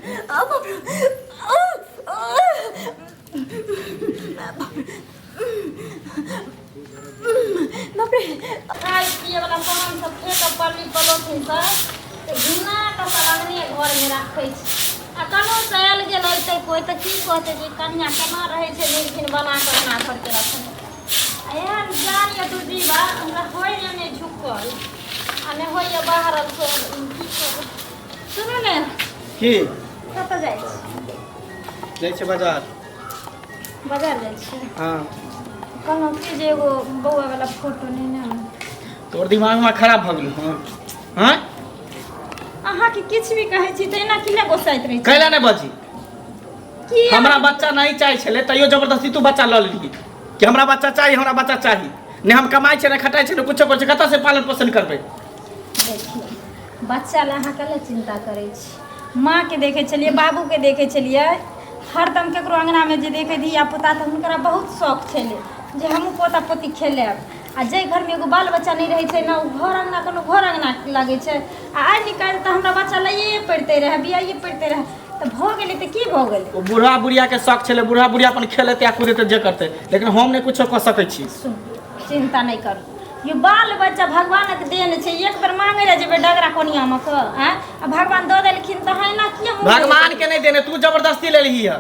बाप रे बाप रे। खाय पिए वाला सामान सब फेंक पल्ली पलोथिन सब तऽ घिना कऽ सब अंगने घरमे राखै छै। आ कनो से आयल गेल अयतै कोइ तऽ की कहतै जे कनिया केना रहै छै निर्घिन बना कऽ अंगना घरके रखने। आ एहन जान यऽ दुर्जीवा हमरा होइए नहि झुकल आ नहि होइए बाहर की कहू। सुनू ने। की? कतऽ जाइ छी? जाइ छै बाजार। बाजार जाइ छी? हाँ। कहलहुँ कि जे एगो बौआ वाला फोटो नहि ने। तोर दिमाग में खराब भऽ गेल हँ? हाँ? अहाँके किछु भी कहै छी तऽ एना किला गोसाइत रहै छी? कैला नहि बजी? की हमरा बच्चा नहीं चाही छलै तैयो जबरदस्ती तू बच्चा लऽ लेलही कि हमरा बच्चा चाही, हमरा बच्चा चाही। नहि हम कमाइ छै, नहि खटाइ छै, नहि कुछो करै छै, कतऽ से पालन पोषण करबै? देखियौ, बच्चा लए अहाँ कले चिन्ता करै छी? माँके देखै छलियै, बाबूके देखै छलियै, हरदम ककरो अङ्गनामे जे देखै धिया पुता तऽ हुनकरा बहुत शौक छलै जे हमहूँ पोता पोती खेलायब। आ जाहि घरमे एगो बाल बच्चा नहि रहै छै ने, ओ घर अङ्गना कोनो घर अङ्गना लागै छै? आ आइ निकालि तऽ हमरा बच्चा लैए पड़िते रहए, बियाइए पड़िते रहए, तऽ भऽ गेलै तऽ की भऽ गेलै? ओ बूढ़ा बुढ़ियाके शौक छलै, बूढ़ा बुढ़िया अपन खेलेतै आ कुदेतै जे करतै, लेकिन हम नहि कुछो कऽ सकै छी। सुन, चिन्ता नहि करू। यो बाल बच्चा भगवानक देन छै। एक बेर मांगे लए जेबै डगरा कोनियामे कऽ आँय, आ भगवान दऽ देलखिन तऽ एना किया मुँह भगवान के नहीं देने, तू जबरदस्ती ले ली है।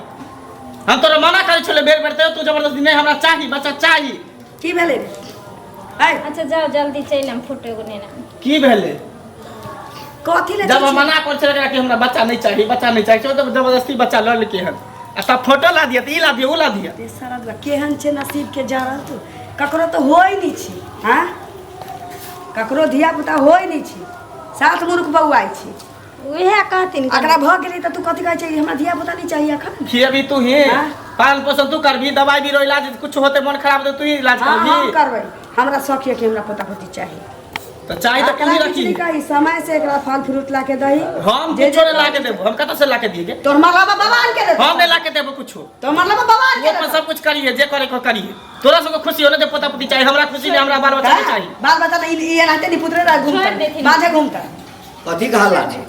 हम तोरा मना करै छले बेर बेर, तैयो तू जबरदस्ती नहीं, हमरा चाही बच्चा चाही। की भेलै रे? ऐ अच्छा जाओ जल्दी चलि आम, फोटो एगो नेने आम। की भेलै? कथी ले? जब हम मना कर छले कि हमरा बच्चा नहीं चाही, बच्चा नहीं चाही, तो जबरदस्ती बच्चा लऽ लेके हन आ तब फोटो ला दिया, तऽ ई ला दिया, ऊ ला दिया। ते सारा दुआ केहन छै नसीब के जड़ल, तू ककरो तऽ होइ नहि छै। हाँ, ककरो धिया पुता होइ नहि छै, सात मुर्ख बौआइ छै। उएह कहथिन। एकरा भऽ गेलै तऽ तू कथी कहै छै, हमरा धिया पुता नहि चाही एखन? खिएबी तू ही? हाँ? पालन पोषण तू करबी, दवाई भी इलाज कुछ होते, मन खराब होते तू ही इलाज हाँ, हम करबी? करबै। हमरा शौक यऽ कि हमरा पोता पोती चाही। तऽ चाही तऽ तू ही एकरा रखी। किछु नहि कही, समय से एकरा फल फ्रूट ला के दही। हम जे कुछो जे नहीं लाके देबो। हम कतऽ से लाके दिए? तोहर मरलाबा बाबा आन के देतौ। हम नहीं लाके देबो कुछो। तोहर मरलाबा बाबा आन तू के अपन देतौ। सब कुछ करिए, जे करे को करिए। तोरा सबके खुशी हो ना जे पोता पोती चाही, हमरा खुशी नहीं, हमरा बाल बच्चा नहीं चाही। बाल बच्चा नहीं, ई एनाहिते नहीं पुत्रे रह छोड़ घूमता देथिन। बाझे घूमता। कथी के हल्ला छै?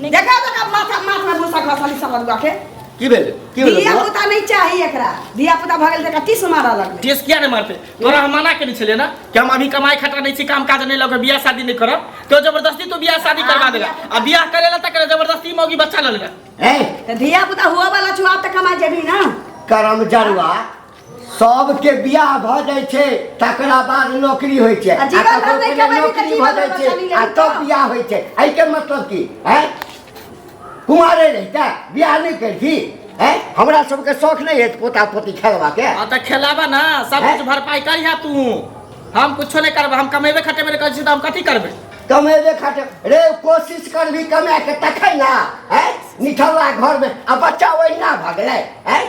देखा देखा, माथा माथ में भूसा खसली समझ के। की भेलै? की भेलै धिया बौआ? पुता नहीं चाही एकरा। धिया पुता भऽ गेल तऽ एकरा टीस मारऽ लगलै। टेस किया नहीं मारते? तोरा हम मना केने छलियै ना कि हम अभी कमाई खटा नहीं छी, काम काज नहीं लगै, बियाह शादी नहीं करब, तो जबरदस्ती तू बियाह शादी करवा देला आ बियाह करे ला तक जबरदस्ती मौगी बच्चा ल लेला। ए तऽ धिया पुता हुआ वाला छौ, आब तऽ कमा जेबही ना। करम जरुआ, सबके बियाह भऽ जाइ छै तकरा बाद नौकरी होइ छै, आ जीवन आ भर ककरो नहि पहिले कमेबही तऽ नौकरी जीवन भऽ जाइ भर छै बच्चा नहि आ लेबही तब तऽ। बियाह होइ छै। एहिके मतलब की है? कुमारे रहिता बियाह नहि करती है? हमरा सबके शौक नहि अछि पोता पोती खेलबाके। हाँ तऽ खेलाबा ना सब हैं? कुछ भरपाई करिहा तू। हम कुछो नहीं करबै, हम कमेबे खटेबे नहीं करै छी तऽ हम कथी करबै? कमेबे खटे रे, कोशिश करबी कमा के तखन ना है। निठल्ला घरमे आ बच्चा ओहिना भऽ गेलै है।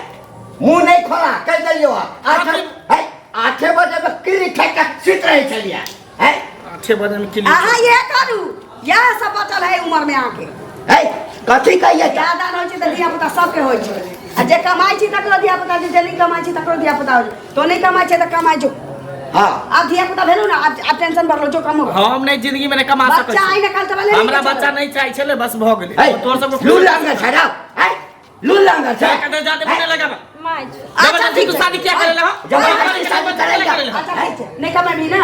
मुँह नहि खोला कहि देलियौ। आठ है, 8 बजे मे किल्ली ठोकि कऽ सुति रहै छलियै है। 8 बजे में किल्ली? अहाँ इएह करू, इएह सब बचल है उमर में अहाँके। है, कथी कहियै तऽ? ज्यादा होइ छै तऽ धिया पुता सबके होइ छै। आ जे कमाइ छै तकरो धिया पुता छै, जे नहि कमाइ छै तकरो धिया पुता होइ छै। तो नहि कमाइ छै तऽ कमाइ जो। हाँ। आब धिया पुता भेलौ ने, आब टेंशन बढ़लो, जो कमो। हम नहीं जिंदगी में नहीं कमा सकै बच्चा छी। आइ ने काल्हि तऽ भेलै। हमरा बच्चा नहीं चाही छलै, बस भऽ गेलै। है, तोर सबके लूल लांगर छै रे, है, लूल लांगर छै। कतऽ जाते मुँह लगाबा। माय। अच्छा, जबरदस्ती ठीक तू छै। शादी किया करे ला? जबरदस्ती शादी करे ला। अच्छा ठीक छै, नहि कमेबही ना,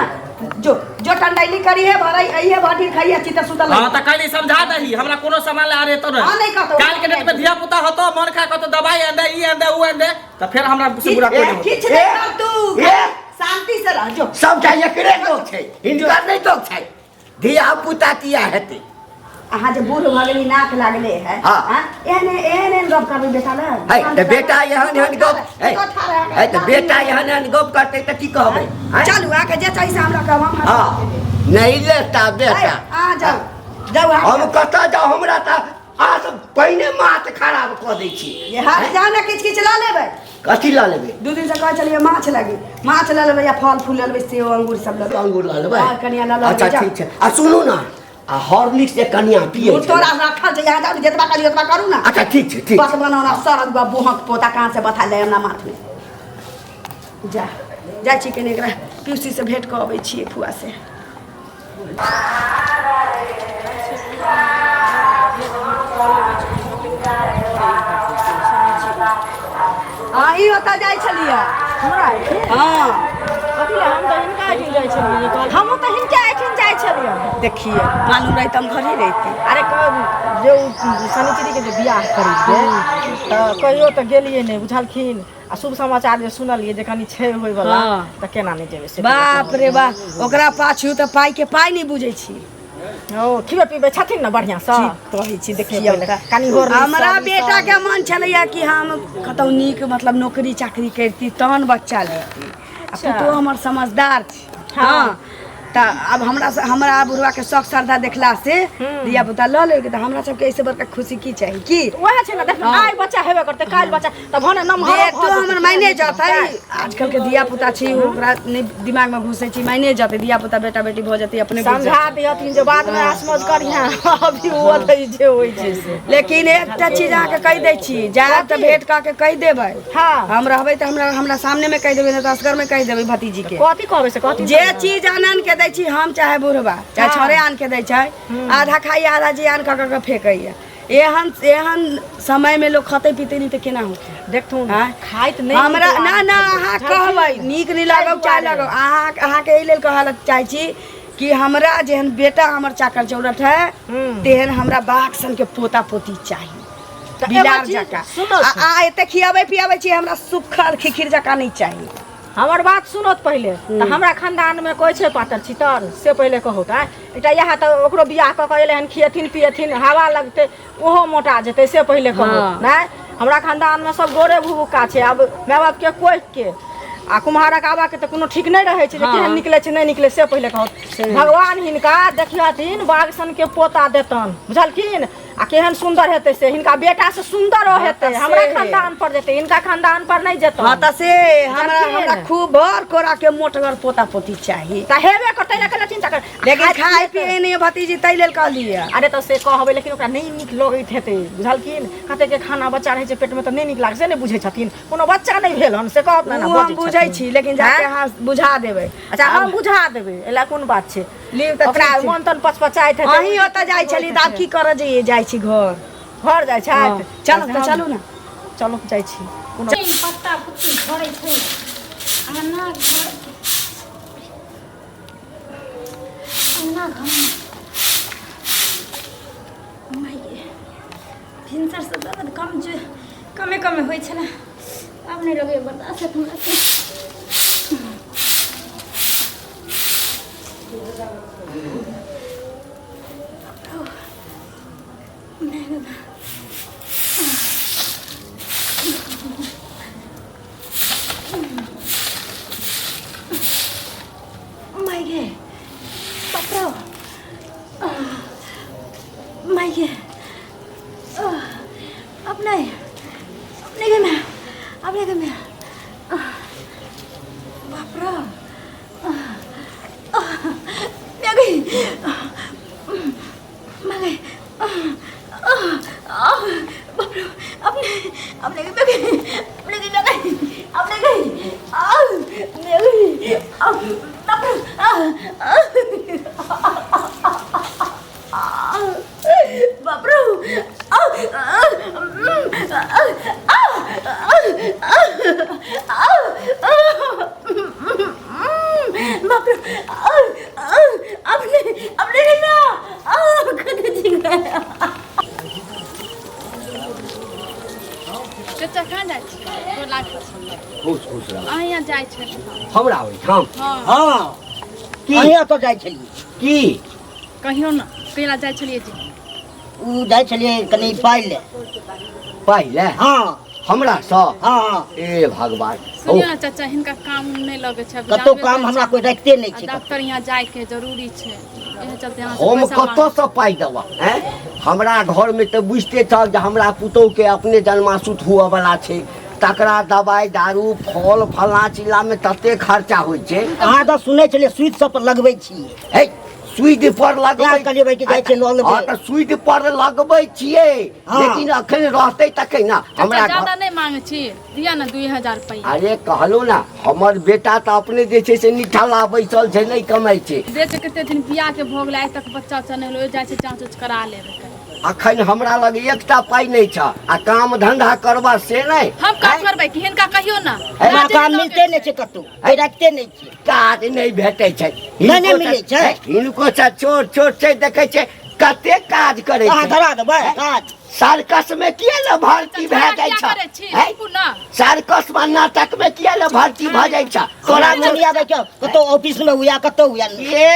जो जो ठंडाइली करी है भराई आई है भाटी खाई अच्छी तरह सुतल। हाँ तऽ काल्हि समझा दही, हमरा कोनो सामान ला रे तो नहीं। हाँ, नहीं कहतौ। काल्हि के डेट में धिया पुता होतो, मन खा कहतो दवाई आन दे, ई आन दे, ऊ आन दे, तऽ फेर हमरा से बुरा कोई नहीं होतो। किछु नहि कर तू, ए। शांति से रह जो। सबटा एकरे दोख छै, हिनकर नहि दोख छै। धिया पुता किया हेतै? अहाँ जे बूढ़ भऽ गेली, नाक लागले है। हाँ। हाँ? एहन एहन एहन गप करबै बेटा ले? है तऽ बेटा एहन एहन गप है, है तऽ बेटा एहन एहन गप करतै तऽ की कहबै? हैं? चलू, अहाँके जे चाही से हमरा कहब, हम हाँ, नहि लेता बेटा। अहाँ जाउ जाउ अहाँ। हम कतऽ जाउ? हमरा तऽ अहाँ सब पहिने माथ खराब कऽ दै छी। ये हाथ जाउ ने, किछु किछु लऽ लेबै। कथी लऽ लेबै? 2 दिन से कहै छलियै माछ लगी, माछ लऽ लेबै या फल फूल लऽ लेबै, सेब अंगूर सब लऽ लेबै। अंगूर लऽ लेबै? हाँ, कनिया लऽ लेबै, अच्छा जाउ। ठीक छै। आ सुनू ने, आ हॉर्लिक्स जे कनिया पियै ओ छै। तोरा राखल छै, यहाँ जाउ, जतबा करी ओतबा करू ना। अच्छा ठीक छै, ठीक बस छै। बनाना सरद बा बुहक पोता कहाँ से बता ले हमरा माथ में। जा जाइ छी कनि एकरा पीयूसी से भेंट कऽ अबै छियै फुआ से। अहीं ओतऽ जाइ छलियै। हमरा एहिठाम? हँ। कथी लए? हम तऽ हिनका एहिठाम जाइ छलियै। हमहूँ तऽ हिनके एहिठाम जाइ छलियै। देखिए, मालूम रही तऽ हम घरे रहिती। अरे जे ओ शनिचरीके जे बियाह करेलियै तऽ कहियो तऽ गेलियै नहि, बुझलखिन? आ शुभ समाचार जे सुनलियै जे कनि छै होइवला, तऽ केना नहि जेबै से? बाप रे बाप, ओकरा पाछू तऽ पाइ के पाइ नहि बुझै छी। ओ खिबै पिबै छथिन ने बढ़िआँसँ? कहै छी, देखियौ, कनि होर हमरा बेटा के मन छलैया कि हम कतौ नीक मतलब नौकरी चाकरी करती तहन बच्चा लेती। आ पुतोह हमर समझदार छै। हँ, तऽ आब हमरा हमरा बुढ़वा के शौक श्रद्धा देखला से धिया पुता लऽ लेलकै, तऽ हमरा सबके एहिसँ बड़का खुशी की चाही? की वएह छै ने, देख, आइ बच्चा हेबे करतै, काल्हि बच्चा तऽ भने नमहर बेटो हमर मायने जतै। आजकल के धिया पुता छै, ओकरा नहि दिमाग में घुसै छै, मायने जतै। धिया पुता बेटा बेटी भऽ जेतै अपने बुझि समझा दिहथिन जे बादमे आसमज करिहें, अभी ओ दै जे होइ छै से। लेकिन एकटा चीज अहाँके कहि दै छी, जायब तऽ भेंट कऽ के कहि देबै। हम रहबै तऽ हमरा हमरा सामने में कहि देबै, नहि तऽ असगर में कहि देबै भतीजी के। कथी कहबै से कथी? जे चीज आन आन के दै छी हम, चाहे बुढ़बा चाहे छौड़े आन के दै छै, आधा खाइए आधा जियान कऽ कऽ के फेकैए। एहन एहन समय में लोग खतै पीतै नहि तऽ केना होतै? देखथुन, आँय? खाइत नहि हमरा नीक ना लागै ना छै। अहाँ कहबै नीक नहि लागब चाहे लागब, अहाँ अहाँके एहि लेल कहऽ चाहै छी कि हमरा जेहन बेटा हमर चाकर चौरठ है, तेहन हमरा बाघ सन के पोता पोती चाही, तऽ एगो बिलार चीज जकाँ। सुनू। आ एते खियाबै पियाबै छी, हमरा सुखल खिखिर जकाँ नहि चाही। हमर बात सुनत पहिले तऽ। हमरा खानदानमे कोइ छै पातर छितर से पहिले कहू तऽ। एकटा इएह तऽ ओकरो बियाह कऽ कऽ एलै हन, खिएथिन पिएथिन, हवा लगतै, ओहो मोटा जेतै, से पहिले कहू। नहि, हमरा खानदानमे सब गोरे भुभुक्का छै। आब माय बापके कोखिके आ कुम्हारक आबाके तऽ कोनो ठीक नहि रहै छै जे केहन निकलै छै नहि निकलै, से पहिले कहू। भगवान हिनका देखियथिन, बाघ सनके पोता देतन, बुझलखिन? आ केहन सुन्दर हेतै से, हिनका बेटा से सुन्दर ओ हेतै। हमरा खानदान पर जेतै, हिनका खानदान पर नहि जेतै। हँ, तऽ से हमरा बुझलखिन? हमरा खूब भर कोरा के मोटगर पोता पोती चाही। तऽ हेबे करतै ने, केना चिंता कर। लेकिन खाइ खाय पियै पिए नहि भतीजी, ताहि लेल कहलियै। अरे तऽ से कहबै, लेकिन ओकरा नहि नीक लगैत हेतै, बुझलखिन? कतेके खाना बच्चा रहै छै पेटमे तऽ नहि नीक लागै, से नहि बुझै छथिन। कोनो बच्चा नहि भेल हन से कहत ने। ओ हम बुझै छी, लेकिन जाके अहाँ बुझा देबै। अच्छा, हम बुझा देबै, एहि लए कोन बात छै? लिउ तऽ। ओकरा ठीक छै। मन तन पचपचाइत हेतै। अहीं ओतऽ जाइ छली तऽ आब की करऽ जइयै? जाइ छी घर। घर जाइ छथि? चलू तऽ, चलू ने। चलू, जाइ छी कोनो पत्ता पुत्ती झड़ै छै अंगना घर, अंगना घर माय। भिनसरसँ दर्द कम जे कमे कमे होइ छलै, आब नहि लगैए बर्दाश्त हैत हमरा से। माय गे, बाप रे, माय गे, अब नहीं, अब नहीं गई मैं, अब नहीं गई मैं। बाप रे, मैं गई, मैं गई, बाप रे, अब नहीं, अब नहीं गई, मैं गई, अब नहीं गई, मैं गई, अब नहीं गई, मैं गई, अब बाप रे, बाप रे, बाप रे, अब नहीं, अब नहीं ना, खुद जी गया। चाचा, कहाँ जाइ छी? गोर लागै छी। खुश खुश रह। अहाँ यहाँ जाइ छलियै? हमरा ओहिठाम? हँ। हँ। की? अहीं ओतऽ जाइ छलियै। की? कहियो ने कहिया जाइ छलियै जी? ओ जाइ छलियै कनि पाइ ले। पहिले? हँ। हमरा सँ? हँ। ए भगवान! सुनियो ने चाचा, हिनका काम उम नहि लगै छै अभी। कतहु जानबे काम करै हमरा छी। कोइ राखिते नहि आ छै। डॉक्टर यहाँ जाइके जरूरी छै, इएह चलते अहाँ से हम पैसा मांगै। कतऽसँ पाइ देबह? आँय, हमरा घरमे तऽ बुझिते छह जे हमरा पुतोहुके अपने जन्मासुत हुअवला छै, तकरा दबाइ दारू फल फल्लाँ चिल्लाँमे तते खर्चा होइ छै। अहाँ तऽ सुनै छलियै सुइत सब पर लगबै छियै। हे, सुइद पर लगबै। तैं कहलियै भाइ कि जाइ छियै लऽ लेबै। हँ, तऽ सुइद पर लगबै छियै, हँ। लेकिन अखन रहतै तखन ने हमरा चाचा, घर। ज्यादा नहि मांगै छी, दिअ ने 2000 रुपैआ। अरे कहलहुँ ने, हमर बेटा तऽ अपने जे छै से निठल्ला बैसल छै, नहि कमाइ छै। देख, कते दिन बियाहके भऽ गेलै, आइ तक बच्चा उच्चा नहि होलै। जाइ छै जाँच उच करा लेबै। अखन हमरा लग एकटा पाइ नहि छ आ काम धंधा करबा से नहि। हम काम करबै कि हिनका कहियो ना। हमरा काम मिलते नहि छै कतौ, रखते नहि छै। काज नहि भेटै छै। नहि, नहि मिलै छै। हिनको से छोट छोट छै, देखै छै कते काज करै अहाँ छै। धरा देबै काज। सर्कस में किया ने भर्ती भए जाइ किया छ? करै छी? हैं? रुकू ना। सर्कस में नाटक में किया ने भर्ती भए जाइ छ? तोरा नहि आबै छौ कतौ ऑफिस में हुआ, कतौ हुआ। ये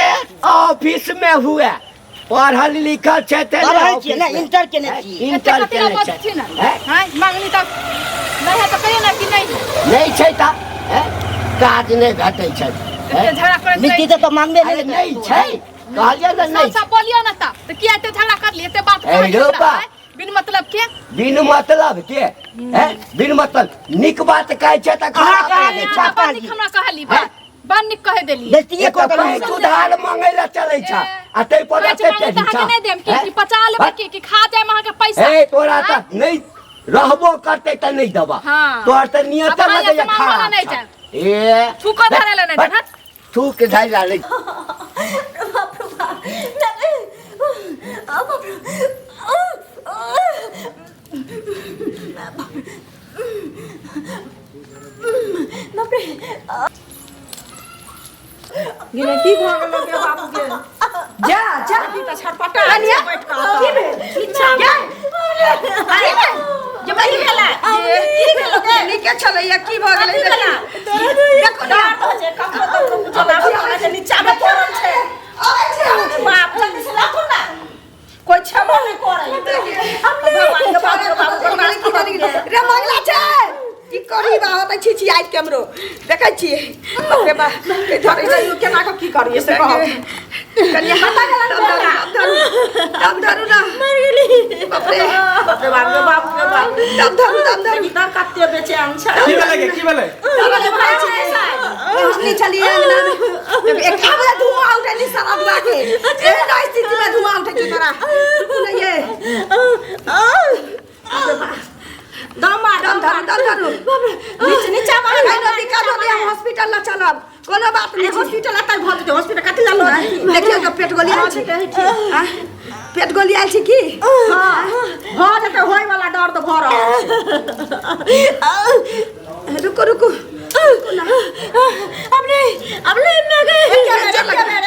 ऑफिस में हुआ, पढ़ल लिखल छै ते पढ़ल छियै ने, इंटर केने छियै। इंटर एते कथी केने लए छै। बजै छी ने? हैं? हैं? मांगनी तऽ नहि है तऽ कहियौ ने कि नहि है। नहि छै तऽ हैं? काज नहि भेटै छै। एते झगड़ा करैत रहै मिलती तऽ मांगबे अरे नहि। नहि छै, कहलियै ने नहि। सब बोलियो ना ता तो किया एते झगड़ा कर लिए, एते बात ए, कहै रौ बा। बिन मतलब के, बिन मतलब के हैं? बिन मतलब नीक बात कहै छै तऽ अहाँ खराब कहाँ लागै नीक छै। बात बड़ नीक हमरा कहली, बात बड़ नीक कहि देली। बेइज्जतिये एक कऽ देलहुँ। पैंच उधार मांगै लए चलै छ आ ताहि पर पैंच एते मांगू तऽ टेढ़ी छ। अहाँके नहि देम हैं? कि पचा लेबै कि खा जायब अहाँके पैसा? ए तोरा तऽ नहि रहबो करतै तऽ नहि देबा। हाँ। तोहर तऽ नियत आब अहाँ लगैया सामान वाला खराब नहि छ। जायब। ए थूको धरै लए नहि देब, हट। थूक धरै लए नहि। बाप रे बाप, बाप रे बाप रे। गिने की भऽ गेल गे बाबू के? जा जा की तऽ छटपटा छै बैठ कऽ। की भेल? जा। अरे जे बही भेलै। की भेल गे? नीके छलैया, की भऽ गेलै? देखो ना। दर्द होइ छै ककरो तकरो कुछो लागल छै जे नीचा मे पड़ल छै। बाप जल्दी से लाथुन ना, कोइ छेबो नहि करै। भगवान के बाप रे बाप, बर्दाश्त खतम भेल। रे मंगला छै की करी बा होतै छिछि आइ के हमरो देखै छी। बाप रे बा, के धरै छै। केना कऽ की करियै से कहू। कनिया हटा गेला, दम धरू, दम धरू ना। मर गेली। बाप रे बाप रे बाप रे बाप रे बाप, दम धरू, दम धरू। तऽ कते बेचैन छै। की भेलै गे, की भेलै? हमनी छलियै अंगना में, एक आबे धुआं उठै नी सारा दुआ के। एहन स्थिति में धुआं उठै छै तोरा। रुकू ने ये। दम मार, दम धरू, दम धरू। नीचे नीचा मार। कोनो दिक्कत होतै हम हॉस्पिटल ल चलब, कोनो बात नहि। हॉस्पिटल एतै भऽ जेतै, हॉस्पिटल कथी लए लऽ जेतै? देखियौ तऽ पेट गोली आयल छै। आँय? पेट गोली आयल छै की? हँ भऽ जेतै, होय वाला डर तऽ भऽ रहल छै। रुकू रुकू। अब नहीं, अब नहीं, मैं गई। चल लगे।